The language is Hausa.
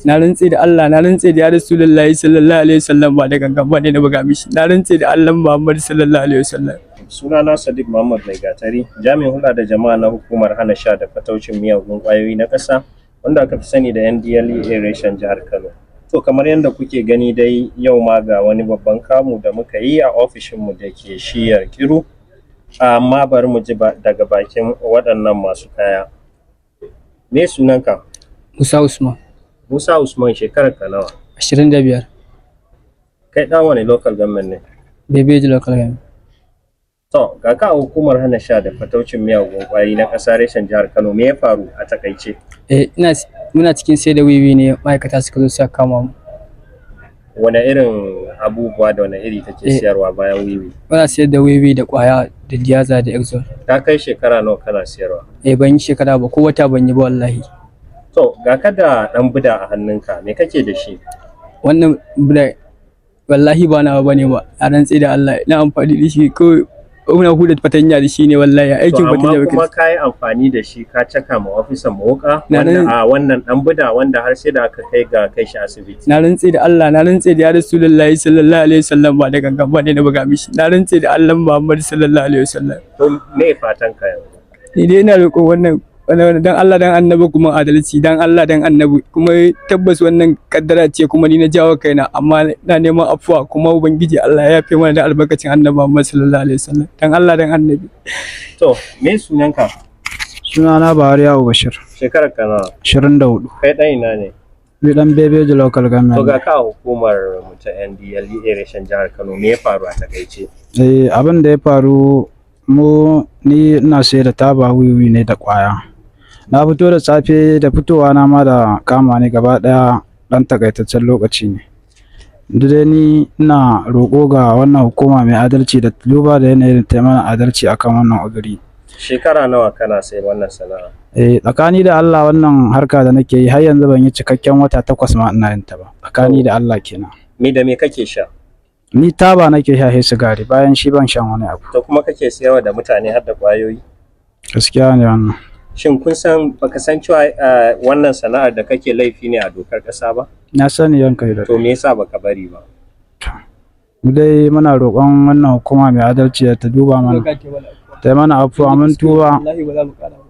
Na rantse da Allah, na rantse da ya Rasulullahi sallallahu alaihi wasallam, ba da gangan ba ne na buga mishi. Na rantse da Allah Muhammad sallallahu alaihi wasallam. Sunana Sadiq Muhammad Mai Gatari, jami'in hulɗa da jama'a na hukumar hana sha da fataucin miyagun ƙwayoyi na ƙasa, wanda aka fi sani da NDLEA reshen jihar Kano. To, kamar yadda kuke gani dai, yau ma ga wani babban kamu da muka yi a ofishinmu da ke shiyar Kiru. Amma bari mu ji daga bakin waɗannan masu kaya. Me sunanka? Musa Usman. Musa Usman, shekarar ka nawa? 25. Kai ɗan wani local government ne? Bebeji Local Government. To, ga ka a hukumar hana sha da fataucin miyagun ƙwayoyi na ƙasa reshen jihar Kano, me ya faru a takaice? Eh, ina muna cikin sai da wiwi ne ma'aikata suka zo suka kama mu. Wane irin abubuwa da wane iri kake siyarwa bayan wiwi? Muna sayar da wiwi da kwaya da diyaza da exol. Ka kai shekara nawa kana siyarwa? Eh, ban yi shekara ba, ko wata ban yi ba wallahi. To, ga ka da ɗan buda a hannunka, me kake da shi? Wannan buda wallahi ba nawa bane ba. A rantse da Allah ina amfani da shi ko muna huda fatanya da shi ne wallahi, To, aikin amma fatanya kuma muke. ka yi amfani da shi ka caka ma ofisan mu wuƙa Na wanda nan- a wannan ɗan buda, wanda har sai da aka kai ga kai shi asibiti. Na rantse da Allah, na rantse da ya Rasulullahi sallallahu alaihi wasallam, ba da gangan ba ne na buga mishi. Na rantse da Allah Muhammad sallallahu alaihi wasallam. To, me fatan ka yanzu? Ni dai ina roƙon wannan dan Allah dan Annabi, kuma adalci dan Allah dan Annabi. Kuma tabbas wannan kaddara ce, kuma ni na jawo kaina, amma na neman afuwa, kuma Ubangiji Allah ya yafe mana da albarkacin Annabi Muhammad sallallahu alaihi wasallam, dan Allah dan Annabi. To, me sunanka? Sunana Buhari Yawo Bashir. Shekarar ka nawa? 24. Kai ɗan ina ne? Ni dan Bebeji Local To, Government. ga ka a hukumar mu ta NDLEA reshen jihar Kano, me ya faru a takaice? Eh, abin da ya faru, mu ni ina sayar da taba wiwi ne da kwaya. Na fito da safe, da fitowa na ma da kama ni gaba daya dan takaitaccen lokaci ne. Duk dai ni ina roƙo ga wannan hukuma mai adalci da duba da yanayin ta mana adalci akan wannan uzuri. Shekara nawa kana sai wannan sana'a? Eh, tsakani da Allah, wannan harka da nake yi har yanzu ban yi cikakken wata 8 ma ina yin ta ba. Tsakani da Allah kenan. Me da me kake sha? Ni taba nake sha sai sigari, bayan shi ban shan wani abu. To, kuma kake siyarwa da mutane har da ƙwayoyi? Gaskiya ne wannan. Shin kun san baka san cewa wannan sana'ar da kake laifi ne a dokar ƙasa ba? Na sani, yanka da. To, me yasa baka bari ba? Mu dai muna roƙon wannan hukuma mai adalci da ta duba mana. Ta yi mana afuwa, mun tuba. Wallahi ba za mu kara ba.